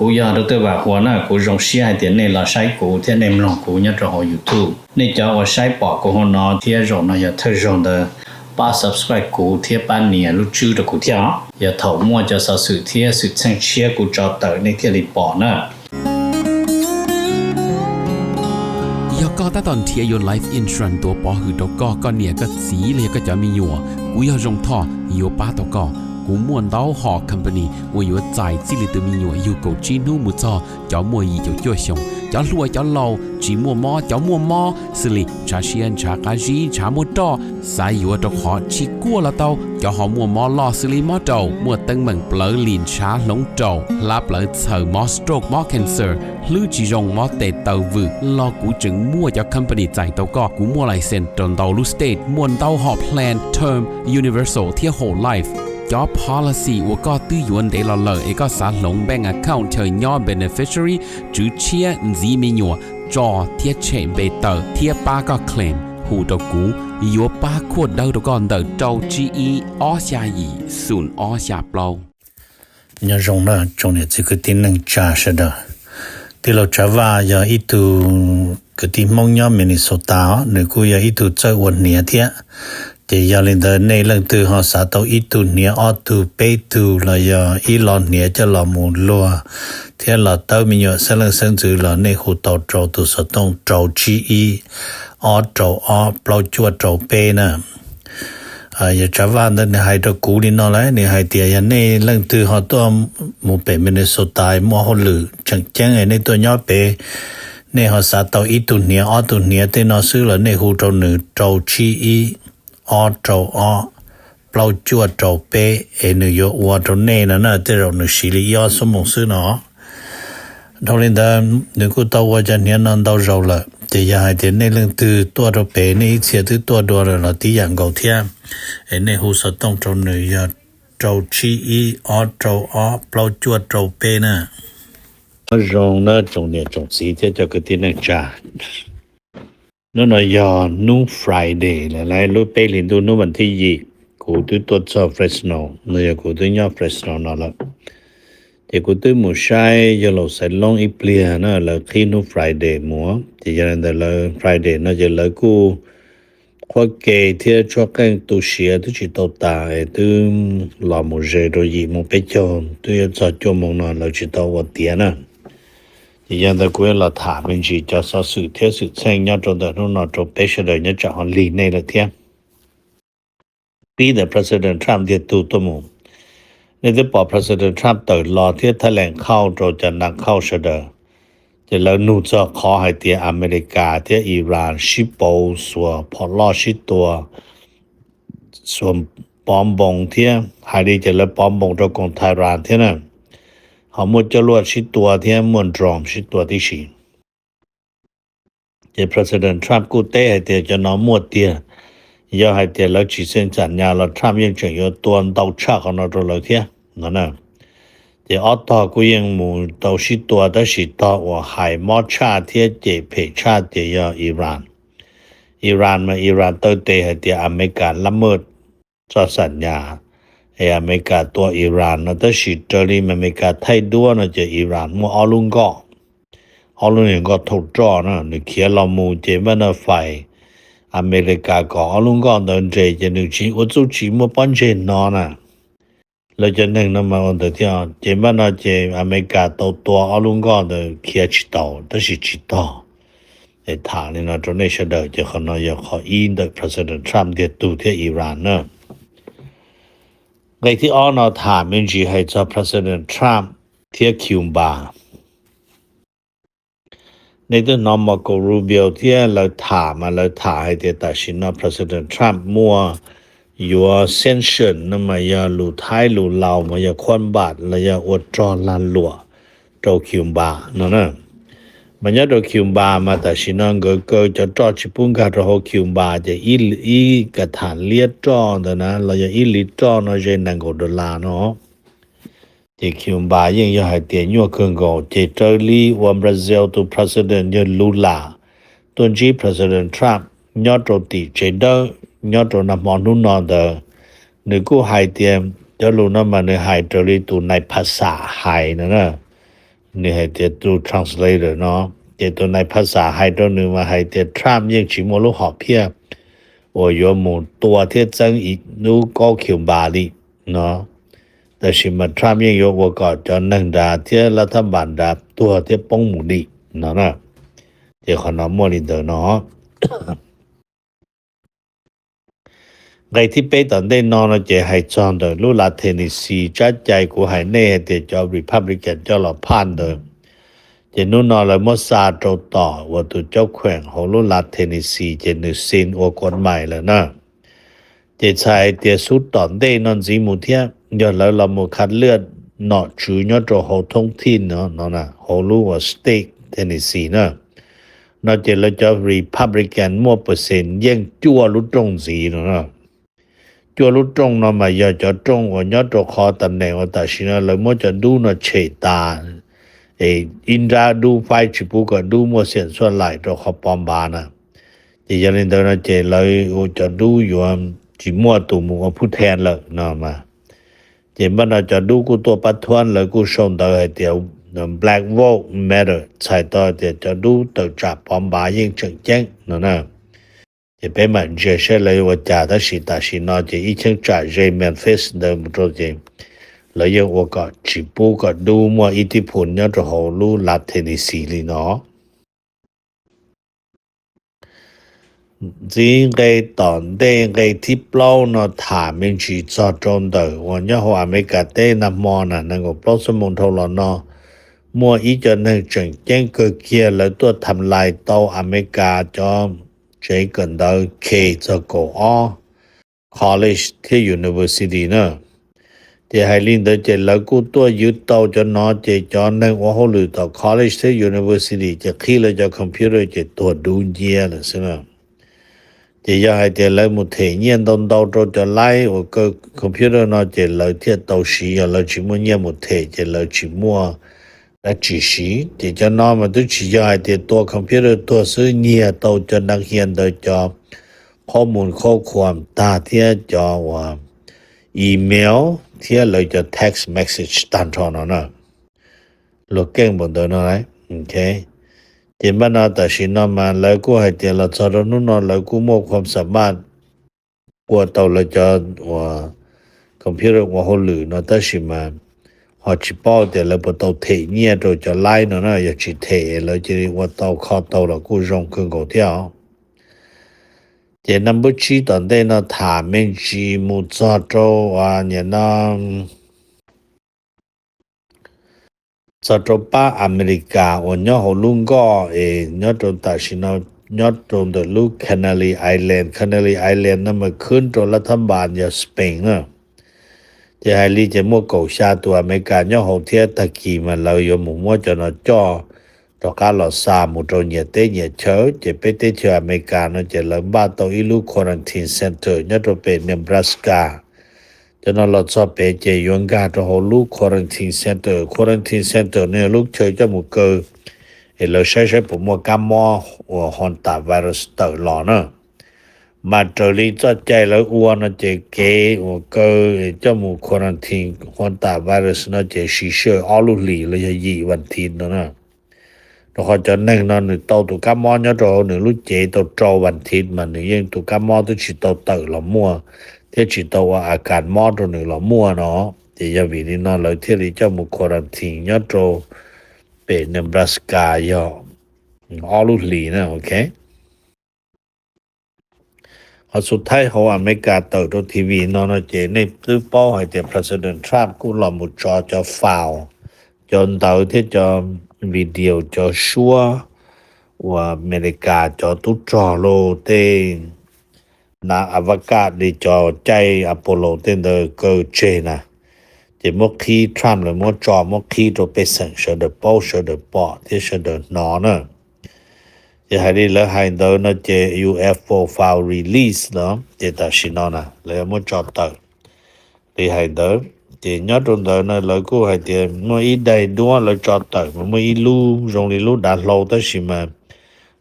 Kuv yog Dr. Vam Huas na, kuv zoo siab hais tias nej los saib kuv thiab nej mloog kuv nyob rau hauv YouTube. Nej cov uas saib pom kuv hauv no thiab zaum no yog thawj zaug ntawd, pab subscribe kuv thiab pab nias lub tswb rau kuv thiab os. Yog thaum muaj cov xov xwm thiab xwm txheej tshiab kuv tso tawm nej thiaj li pom na. Yog koj tab tom nrhiav yuav life insurance tuav pov hwm rau koj, koj niam koj txiv los yog koj cov me nyuam, kuv yog Zoo Thoj yuav pab tau koj. Kuv muaj ntau hom company uas yuav txais txij li tus me nyuam yug kaum tsib hnub mus txog cov muaj yim caum cuaj xyoos, cov hluas cov laus, tsis muaj mob cov muaj mob, xws li ntshav siab ntshav qab zib ntshav muaj roj, xav yuav rau qhov tsis kuaj los tau, cov ho muaj mob loj xws li mob raum, muaj teeb meem plawv lim ntshav hloov raum, hlab plawv txhaws, mob stroke mob cancer, hlwb tsis zoo mob tes taw vwm los kuv tseem muaj cov company txais tau koj. Kuv muaj license rau ntau lub state, muaj ntau hom plan term, universal thiab whole life. Cov policy uas koj twb yuav ntev los lawm es koj xav hloov bank account chaw nyob beneficiary, tswv tshiab, ntxiv me nyuam, tso thiab tshem npe tawm thiab pab koj claim, hu rau kuv, yuav pab khuaj dawb rau koj ntawm rau tsib ib ob xya yim xoom ob xya plaub. Nyob zoo na tsoom niam txiv kwv tij neej tsa sawv daws. Tij laug Tsav Vaj yog ib tug kwv tij Hmoob nyob Minnesota os, nws kuj yog ib tug txawj ua hniav thiab. Ces yog li ntawd nej leej twg ho xav tau ib tug hniav ob tug peb tug los yog ib lo hniav coj los mus luag thiab los tawb me nyuam xeeb leej xeeb ntxwv los nej hu tau rau tus xov tooj rau tsib ib ob rau ob plaub cuaj rau peb na. Yog Tsav Vaj ntawd nws hais rau kuv li no lawm, nws hais tias yog nej leej twg ho tuaj mus pem Minnesota muaj hauj lwm tseem ceeb nej tuaj nyob pem, nej ho xav tau ib tug hniav ob tug hniav tej no xwb los nej hu rau nws rau tsib ib ob rau ob plaub cuaj rau peb es nws yuav ua rau nej no na, tej zaum nws siv li ib ob xuab moos xwb no. Dhau li ntawd nws kuj tau ua cov hniav no ntau zaus lawm, ces yog hais tias nej leej twg tuaj rau pem nej ib txhia twb tuaj dua lawm los tib yam nkaus thiab, es nej hu xov tooj rau nws yog rau tsib ib ob rau ob plaub cuaj rau peb na. Nyob zoo na tsoom niam tsoom txiv thiab cov kwv tij neej tsa. Hnub no yog hnub Friday lawm, lub peb hlis ntuj hnub vas thib yim, kuv twb tuaj txog Fresno, no yog kuv twb nyob Fresno no lawm. Ces kuv twb mus saib yawg laus Xaiv Loob ib pliag na, lawv qhib hnub Friday mus, ces yog li ntawd lawv Friday no ces lawv kuj qhuab ke thiab tshuab qeej tu siav twb tsis tau tas es twb los mus ze rau yim moo peb caug, twb yuav txog cuaj moo no lawv tsis tau ua tiav na. Ces yog ntawd kuv yuav los tham me ntsis cov xov xwm thiab xwm txheej nyob rau ntawm hnub no rau peb sawv daws nyob tsam ho lig nej lawm thiab. Pib ntawm President Trump ntiag tug tuaj mus. Nej twb pom President Trump tawm los thiab thaj lees khauj rau cov nas khauj sawv daws, ces lawv nug txog qhov hais tias Amelikas thiab Iran sib pauv xuas phom loj sib tua, xuas pov npoos thiab, hais li ces lawv pov npoos rau koom Tehran thiab na. Ho muaj coj luaj sib tua thiab muaj drone sib tua tib si. Ces President Trump kuj teb hais tias cov no muaj tiag, yog hais tias lawv tsis xeem xam nyas los Trump yeej tseem yuav tua ntau tshaj qhov no rau lawv thiab no na. Ces ob tog kuj yeej mus tau sib tua tab sis tog uas hais mob tshaj thiab cem phem tshaj ces yog Iran. Iran mas Iran taw tes hais tias Amelikas lab maj txoj xam nyas es Amelikas tua Iran no tab sis raws li Amelikas thaij duab no ces Iran muaj ob lub nkoj, ob lub niag nkoj thaum roj na, nws khiav los mus ces npaj no fais Amelikas kom ob lub nkoj ntawd nres ces nws tsis ua txuj tsis muaj pob ntseg no na. Lawv cov neeg no mas ua ntawd thiab ces npaj no ces Amelikas tau tua ob lub nkoj ntawd khiav tsis tau tab sis tsis tog. Es tham li no rau nej sawv daws ces qhov no yog qhov ib ntawm President Trump ntiag tug thiab Iran na. Nqe thib ob no tham me ntsis hais txog President Trump thiab Cuba. Nej twb hnov Marco Rubio thiab lawv tham mas lawv tham hais tias tam sim no President Trump muaj yuav sanction no mas yog lus Thaib lus Laus mas yog khuab npam los yog ua rog lag luam rau Cuba no na. Mas nyob rau Cuba mas tam sim no nkawd kaw cov roj tsis pub nkag rau hauv Cuba ces ib ka tham liab roj ntawd na los yog ib li roj no ze nees nkaum dollar no. Ces Cuba yeej yog hais tias nyuaj kawg nkaus ces raws li uas Brazil tus president yog Lula tuaj ntsib President Trump nyob rau tim tsev dawb nyob rau nag hmo hnub no ntawd, nws kuj hais tias cov lus no mas nws hais raws li tus nais phas xam hais no na. nws hais tias tus translator no, ces tus nais phas xas hais rau nws mas hais tias Trump yeej tsis muaj lub hom phiaj uas yuav mus tua thiab txeeb lub kob Cuba li no, tab sis mas Trump yeej yuav ua kom cov neeg nrad thiab lab thab npas nrad tuag thiab poob mus li no na. Ces qhov no muaj li ntawd no. Nqe thib peb tom ntej no no ces hais txog ntawm lub lav Tennessee tsab cai kuv hais nej hais tias cov Republican coj los phaj ntawd, ces hnub no lawv muab xa rau tom uas tus caub khueem hauv lub lav Tennessee ces nws sin ua kuab mais lawm na. Ces txhais hais tias xub tom ntej no ntxiv mus thiab yog lawv los mus khav liaj nom tswv nyob rau hauv thoob thij no, hauv lub uas state Tennessee na, no ces lawv cov Republican muaj percent yeej cuaj lub rooj ntxiv no. Cuaj lub rooj no mas yog cov rooj uas nyob rau qhov tam neem uas tam sim no lawv muab cov dub no tshem tas, ib nrab dub faib tsis pub kom dub muaj xiam xuaj laim rau qhov pov npav na. Ces yog li ntawd no ces lawv ua cov dub yuav tsis muaj tus mus ua phub then lawm no mas. Ces npaj no cov dub kuj tuaj pab thuab, lawv kuj sau ntawv hais tias Black Vote Matter, txhais tau tias cov dub tawm tsam pov npav yeej tseem ceeb no na. Ces peb mam ntsia saib lawv ua cas, tab sis tam sim no ces ib cheeb tsam ze Memphis ntawd mus rau ces lawv yeej ua kom tsis pub kom dub muaj ib tib phum nyob rau hauv lub lav Tennessee li no. Ntxiv nqe tom ntej nqe thib plaub no tham me ntsis txog rau ntawm uas nyob hauv Amelikas teb nag hmo na, nees nkaum plaub xuab moos dhau los no muaj ib co neeg tseem ceeb kawg kiag lawv tuaj tham lais tau Amelikas cov tsev kawm ntawv K txog kaum ob college thiab university na. Ces hais li ntawd ces lawv kuj tuaj ywv tau cov no, ces cov neeg ua hauj lwm tom college thiab university ces qhib lawv cov computer ces tuag dub nciab lawm xwb na. Ces yog hais tias lawv mus them nyiaj ntau ntau rau cov laib uas kaw computer no ces lawv thiaj tau siv, yog lawv tsis muaj nyiaj mus them ces lawv tsis muaj dab tsi siv. Ces cov no mas twb tsis yog hais tias tua computer tuag xwb, nyiag tau cov neeg hia ntawd cov qhob mus qhob khuam tag thiab cov uas email thiab lawv cov text message tag nrho no na. Luag keej npaum ntawd no. Ces npaj no tam sim no mas lawv kuj hais tias los txog rau hnub no lawv kuj muaj khuam xam maj ua tau lawv cov uas computer ua hauj lwm no, tab sis mas ho tsis paub tias lawv puas tau them nyiaj rau cov laib no na. Yog tsis them lawv cia li ua tau kho tau los kuj zoo kawg nkaus thiab os. Ces naj npawb tsib tom ntej no tham me ntsis mus txog rau, niam no, txog rau pab Amelikas uas nyob hauv lub nkoj es nyob rau tam sim no nyob rau ntawm lub Canary Island. Canary Island no mas khwb rau lab thab npas yog Spain na. Ces hais li ces muaj kaum xya tus Amelikas nyob hauv thiab, tag kis mas lawv yuav mus muab cov no coj rov qab los xa mus rau nyias teb nyias chaw. Ces peb teb chaws Amelikas no ces lawv npaj tau ib lub quarantine center nyob rau pem Nebraska. Cov no los txog pem ces yuav nkag rau hauv lub quarantine center. Quarantine center no yog lub chaw coj mus kaw es lawv saib saib puas muaj kab mob uas hantavirus tawm los na. Mas raws li txoj cai lawv ua no ces kev uas kaw coj mus quarantine hantavirus no ces siv sij hawm ob lub hlis los yog yim vas thiv no na. Rau qhov cov neeg no nws tau tus kab mob nyob rau hauv nws lub cev tau rau vas thiv mas nws yeej tus kab mob twb tsis tau tawm los muaj thiab tsis tau ua a kas mob rau nws los muaj no. Ces yog vim li no lawv thiaj li coj mus quarantine nyob rau pem Nebraska yog ob lub hlis na, ok. Qhov xub thaib hauv Amelikas tawm rau T V no no ces nej twb paub hais tias President Trump kuj los mus tso cov file, cov ntawv thiab cov video, cov suab uas Amelikas cov tub rog los tej nav avakaj li cov caij Apollo tej ntawd kaw tseg na. Ces muab qhib, Trump lawv muab tso muab qhib rau pej xeem sawv daws paub sawv daws pom thiab sawv daws hnov na. Ces hais li lawv hais ntawd no ces U F O file release no ces tam sim no na lawv muab tso tawm li hais ntawd. Ces nyob rau ntawd no lawv kuj hais tias muaj ib daim duab lawv tso tawm mas muaj ib lub zoo li lub dav hlau tab sis mas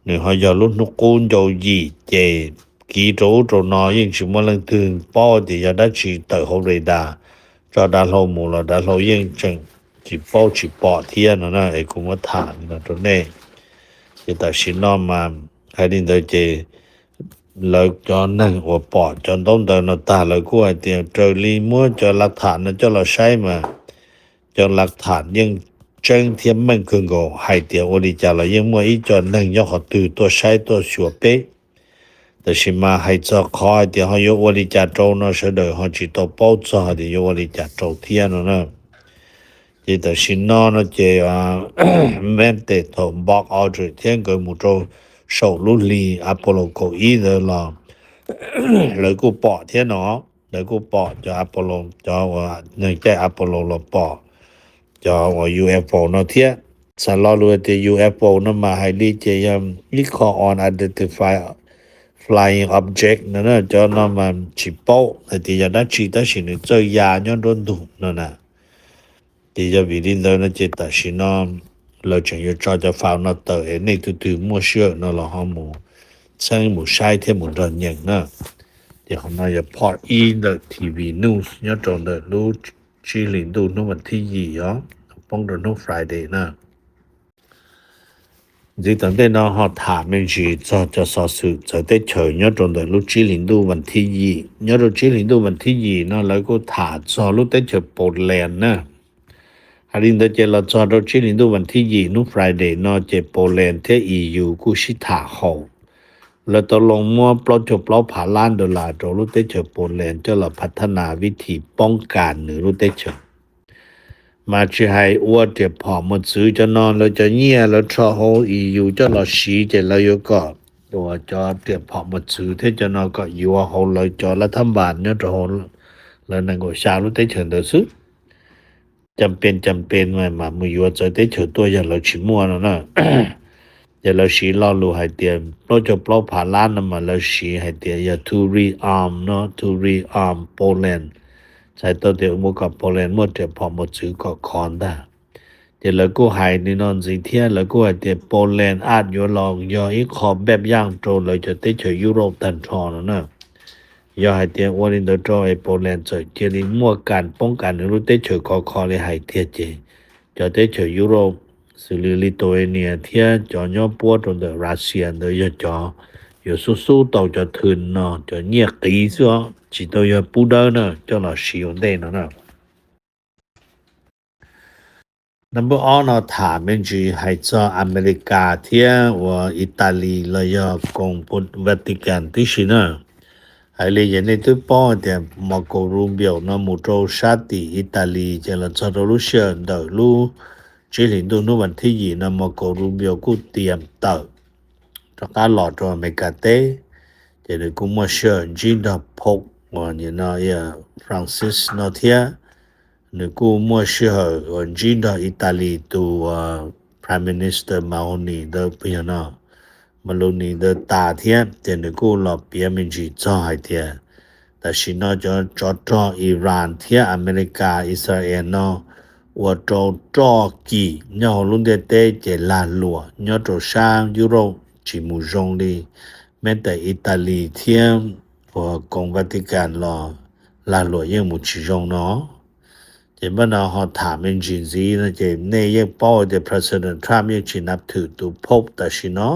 nws ho yog lub hnub qub ncau yim ces kiv rau ub rau no yeej tsis muaj leej twg paub tias yog dab tsi tawm hauv radar. Tso dav hlau mus los dav hlau yeej tseem tsis paub tsis pom thiab no na, es kuv muab tham li no rau nej. Ces tam sim no mas hais li ntawd ces lawv cov neeg uas pom cov ntaub ntawv no tag lawv kuj hais tias raws li muab cov lav tham no coj los saib mas cov lav tham yeej tseeb thiab meej kawg nkaus, hais tias ua li cas los yeej muaj ib co neeg nyob qhov twg tuaj saib tuaj xyuas peb. Tab sis mas hais txog qhov hais tias ho yuav ua li cas rau no sawv daws ho tsis tau paub txog hais tias yuav ua li cas rau thiab no na. Ces tam sim no no ces meb tes thaum npog o rwm thiab nkawd mus rau saum lub hli Apollo kaum ib ntawd los lawv kuj pom thiab no, lawv kuj pom cov Apollo, cov uas neeg caij Apollo los pom cov uas U F O no thiab. Xam lo lus tias U F O no mas hais li ces yog ib qho unidentified flying object no na, cov no mas tsis paub hais tias yog dab tsi tab sis nws txawj ya nyob nruab ntug no na. Ces yog vim li ntawd no ces tam sim no lawv tseem yuav tso cov fau no tawm es nej tus twg muaj sij hawm no los ho mus txheeb mus saib thiab mus nrog nyeem na. Ces qhov no yog part ib ntawm T V news nyob rau ntawm lub tsib hlis ntuj hnub vas thib yim os, poob rau hnub Friday na. Ntxiv tom ntej no ho tham me ntsis txog cov xov xwm txawv teb chaws nyob rau ntawm lub tsib hlis ntuj vas thib yim. Nyob rau tsib hlis ntuj vas thib yim no lawv kuj tham txog lub teb chaws Poland na. Hais li ntawd ces los txog rau tsib hlis ntuj vas thib yim hnub Friday no ces Poland thiab E U kuj sib tham haum. Lawv tau loo muab plaub caug plaub phav lab dollar rau lub teb chaws Poland coj los phav thab nas vib thim poob kas nws lub teb chaws. Mas tsis hais ua riam phom mos txwv cov no, lawv cov nyiaj lawv rho hauv E U coj los siv ces lawv yuav kom uas cov riam phom mos txwv thiab cov no kom yuav hauv lawv cov lav thab npas nyob rau hauv lawv nees nkaum xya lub teb chaws ntawd xwb. Cam pes cam pes mas mus yuav txawv teb chaws tuaj yog lawv tsis muaj no na. Ces lawv siv lo lus hais tias plaub caug plaub phav lab no mas lawv siv hais tias yog to rearm no, to rearm Poland. Txhais tau tias ua kom Poland muaj riam phom mos txwv kom khov ntag. Ces lawv kuj hais li no ntxiv thiab, lawv kuj hais tias Poland aw yuav los yog ib qho npaj yaj rau lawv cov teb chaws Europe tag nrho no na. Yog hais tias ua li ntawd rau es Poland txawm cia li muaj kas poob kas nws lub teb chaws khov kho li hais tiag ces cov teb chaws Europe xws li Lithuania thiab cov nyob puab rau ntawm Russia ntawd yog cov yuav xub xub tau cov thw no, cov nyiaj qiv xwb os, tsis tau yog pub dawb na coj los siv ua ntej no na. Number ob no tham me ntsis hais txog Amelikas thiab uas Italis los yog koom Vatican tib si na. Hais li ces nej twb paub tias Marco Rubio no mus rau sab tim Italis ces los txog rau lub sij hawm ntawm lub tsib hlis ntuj hnub vas thib yim no Marco Rubio kuj tiam tawm rov qab los rau Amelikas teb. Ces nws kuj muaj sij hawm ntsib nrog Pope uas nim no Francis no thiab. Nws kuj muaj sij hawm uas ntsib nrog Italis tus Prime Minister Meloni ntawd puas yog no, Meloni ntawd tas thiab. Ces nws kuj los piav me ntsis txog hais tias tam sim no cov tsov rog Iran thiab Amelikas Israel no ua rau roj kim nyob hauv lub ntiaj teb ces lag luam nyob rau sab Europe tsis mus zoo li. Meb tes Italis thiab uas koom Vatican los lag luam yeej mus tsis zoo no. Ces npaj no ho tham me ntsis ntxiv no ces nej yeej paub tias President Trump yeej tsis nab thwm tus Pope tam sim no.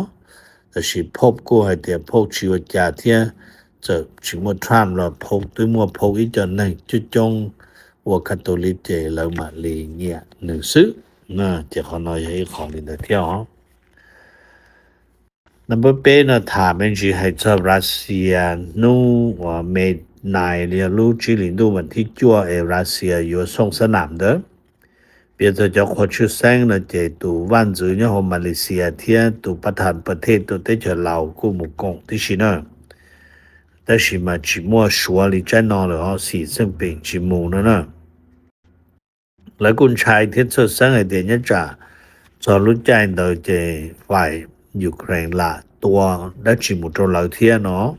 Tab sis Pope kuj hais tias Pope tsis ua cas thiab, txawm tsis muaj Trump los Pope twb muaj Pope ib co neeg coob coob ua Catholic ces lawv mam li nyiam nws xwb. Ces qhov no yog ib qho li ntawd thiab os. Number peb no tham me ntsis hais txog Russia hnub uas May nine li yog lub tsib hlis ntuj vas thib cuaj es Russia yuav xooj xab nam ntawd. Piav txog cov qhua tshwj xeeb no ces tus vaj ntxwv nyob hauv Malaysia thiab tus pab tham pas thej tus teb chaws Laus kuj mus koom tib si na. Tab sis mas tsis muaj suav li tsaib no lawm os, Xi Jinping tsis mus no na. Lawv kuj ntshai thiab txhawj xeeb hais tias nyob tsam txog lub caij ntawd ces faim Ukraine lam tua dab tsi mus rau lawv thiab no.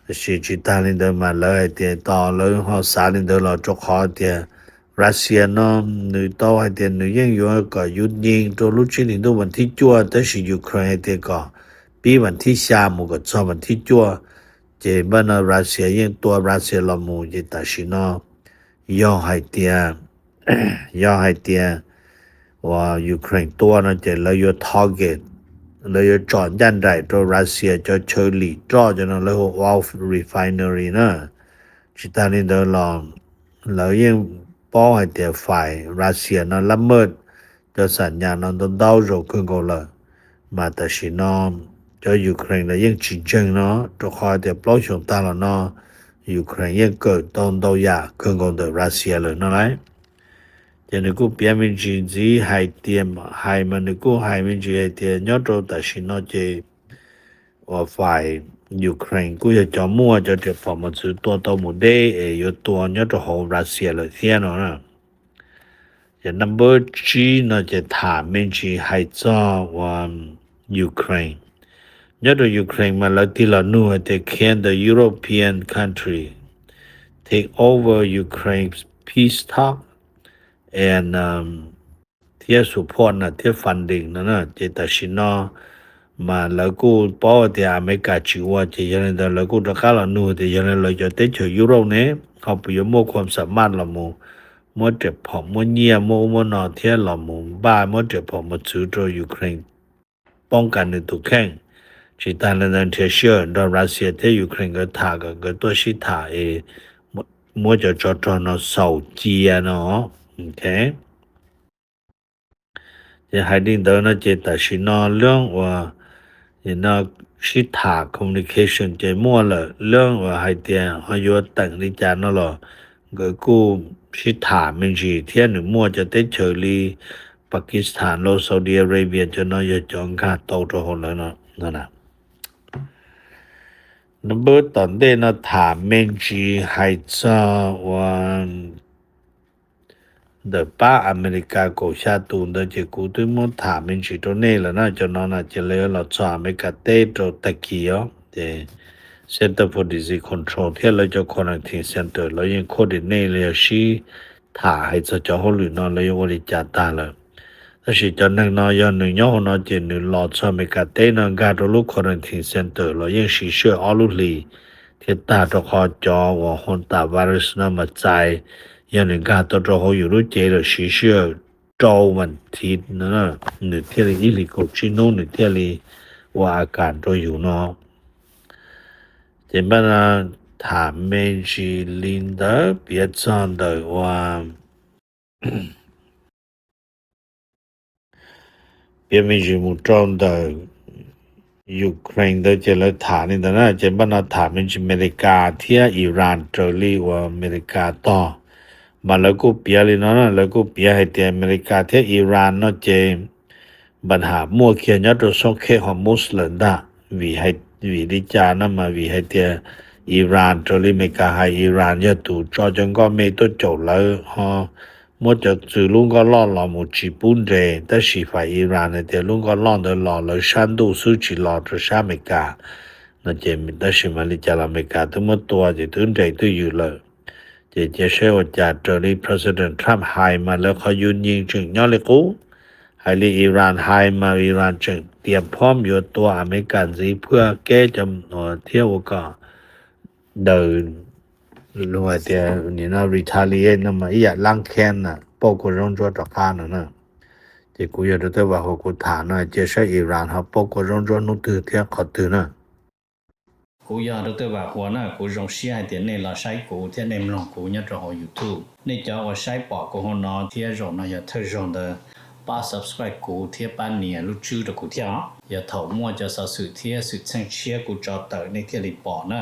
Tab sis tsis tag li ntawd mas lawv hais tias tos lawv ho xav li ntawd los rau qhov tias Russia no nws tau hais tias nws yeej yuav kom yus nyees rau lub tsib hlis ntuj vas thib cuaj, tab sis Ukraine hais tias kom pib vas thib xya mus kom txog vas thib cuaj. Ces npaj no Russia yeej tua Russia los mus ces tam sim no yog hais tias yog hais tias uas Ukraine tua no ces lawv yuav target, lawv yuav tsom ncaj nraim rau Russia cov chaw lim roj cov no lawv hu ua refinery na. Tsis tas li ntawd los lawv yeej paub hais tias fais Russia no lab maj cov xam nyas no ntau ntau zaus kawg nkaus lawm, mas tam sim no cov Ukraine los yeej tsis ntseeg no, rau qhov tias plaub xyoos tag los no Ukraine yeej kawm tau ntau yam kawg nkaus ntawm Russia lawm no lauj. Ces nws kuj piav me ntsis ntxiv hais tias, hais mas nws kuj hais me ntsis hais tias nyob rau tam sim no ces uas fais Ukraine kuj yog cov muaj cov riam phom mos txwv tua tau mus deb es yuav tua nyob rau hauv Russia lawm thiab no. Ces number tsib no ces tham me ntsis hais txog uas Ukraine. Nyob rau Ukraine mas lawv tig los nug hais tias can the European country take over Ukraine's peace talk and thiab support na thiab funding no na. Ces tam sim no mas lawv kuj paub tias Amelikas tsis ua, ces yog li ntawd lawv kuj rov qab los nug tias yog li lawv cov teb chaws Europe ne ho puas yuav muaj khuam xam maj los mus muab riam phom muab nyiaj muab ub muab no thiab los mus npaj muab riam phom mus txwv rau Ukraine poob kas nws tus kheej. Tsis tas li ntawd nrhiav sij hawm nrog Russia thiab Ukraine nkawd tham kom nkawd tuaj sib tham es muab cov tsov rog no xaus cia no. Ces hais li ntawd no ces tam sim no lub uas no sib tham communication ces muaj lawm, lub uas hais tias ho yuav teem li cas no los nkawd kuj sib tham me ntsis thiab nws muaj cov teb chaws li Pakistan los Saudi Arabia cov no yog cov nkag tau rau hauv lawv no. Nws npawb tom ntej no tham me ntsis hais txog uas ntawm pab Amelikas kaum xya tus ntawd ces kuv twb muab tham me ntsis rau nej lawm na. Cov no na ces lawv yuav los txog Amelikas teb rau tag kis os. Ces Center for Disease Control thiab lawv cov quarantine center lawv yeej coordinate los yog sib tham hais txog cov hauj lwm no lawv yuav ua li cas tag lawm. Tab sis cov neeg no yog nws nyob hauv no ces nws los txog Amelikas teb no nkag rau lub quarantine center los yeej siv sij hawm ob lub hlis thiaj tag, rau qhov cov uas hantavirus no mas txais yog nws nkag tau rau hauv yus lub cev lawm siv sij hawm rau vas thiv no nws thiaj li ib hlis kaum tsib hnub nws thiaj li ua a kas rau yus no. Ces npaj no tham me ntsis li ntawd piav txog ntawm uas piav me ntsis mus rau ntawm Ukraine ntawd ces lawv tham li ntawd na. Ces npaj no tham me ntsis Amelikas thiab Iran raws li uas Amelikas tog, mas lawv kuj piav li no na, lawv kuj piav hais tias Amelikas thiab Iran no ces npaj ham muaj kiag nyob rau xoob khej Hormuz lawm ntag. Vim, vim li cas no mas vim hais tias Iran raws li Amelikas hais Iran yog tus tso cov nkoj me tuaj caum lawv ho muab cov txwv lub nkoj loj los mus tsis pub nres, tab sis fais Iran hais tias lub nkoj loj ntawd los lawv sab ntuj xwb tsis los rau sab Amelikas no ces tab sis mas li cas los Amelikas twb muab tua ces twb nres twb ywm lawm. Ces cia saib ua cas, raws li President Trump hais mas lawv qhov yus nyees tseem nyob li qub. Hais li Iran hais mas Iran tseem tias phom yuav tua Amelikas ntxiv phwaj keb cov thiab ua kom daws lus hais tias nim no retaliate no mas ib yam lab kheeb na, pauj kua zaub ntsuab rov qab no na. Ces kuv yog rau tej vam huas kuv tham no cia saib Iran ho pauj kua zaub ntsuab hnub twg thiab qhov twg na. Kuv yog rau tej vam huas na, kuv zoo siab hais tias nej los saib kuv thiab nej mloog kuv nyob rau hauv YouTube. Nej cov uas saib pom kuv hauv no thiab zaum no yog thawj zaug ntawd, pab subscribe kuv thiab pab nias lub tswb rau kuv thiab os. Yog thaum muaj cov xov xwm thiab xwm txheej tshiab kuv tso tawm nej thiaj li pom na.